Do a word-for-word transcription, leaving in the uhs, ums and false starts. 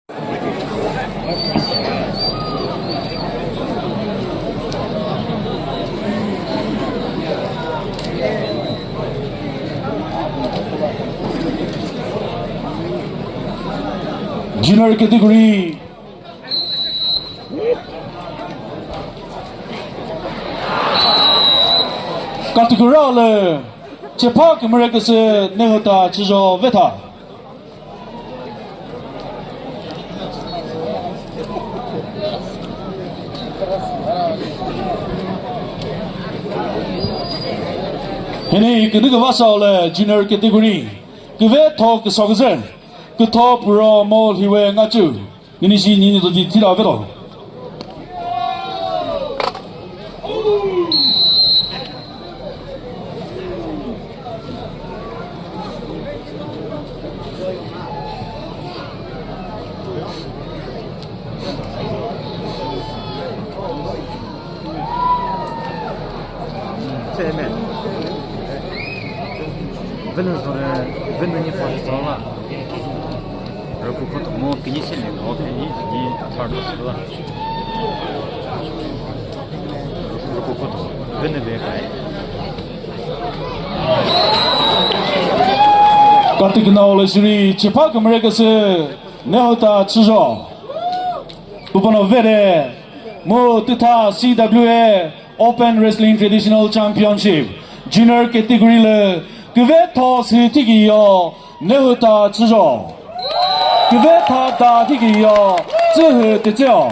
Junior category. Category le, chepha kümüre küsü Nehüta Chüzho vetha. Hini künü küva sale junior category. Küve tho küsoküzü. Kütho puro mo hiwe ngachu. Nini shi nini to di thila veto. Venus dore, Venus ni first la. Roku koto mo kini se le, o kini ni third la. Roku koto, Venus be kai. Katikna ole shiri, chepha kümüre küsü, Nehüta Chüzho. Kupano vere, mu tütha C W A Open Wrestling Traditional Championship, Junior category le, küve tho sü tiki yo, Nehüta Chüzho. Küve tha da tiki yo, Tsühü Tetseo.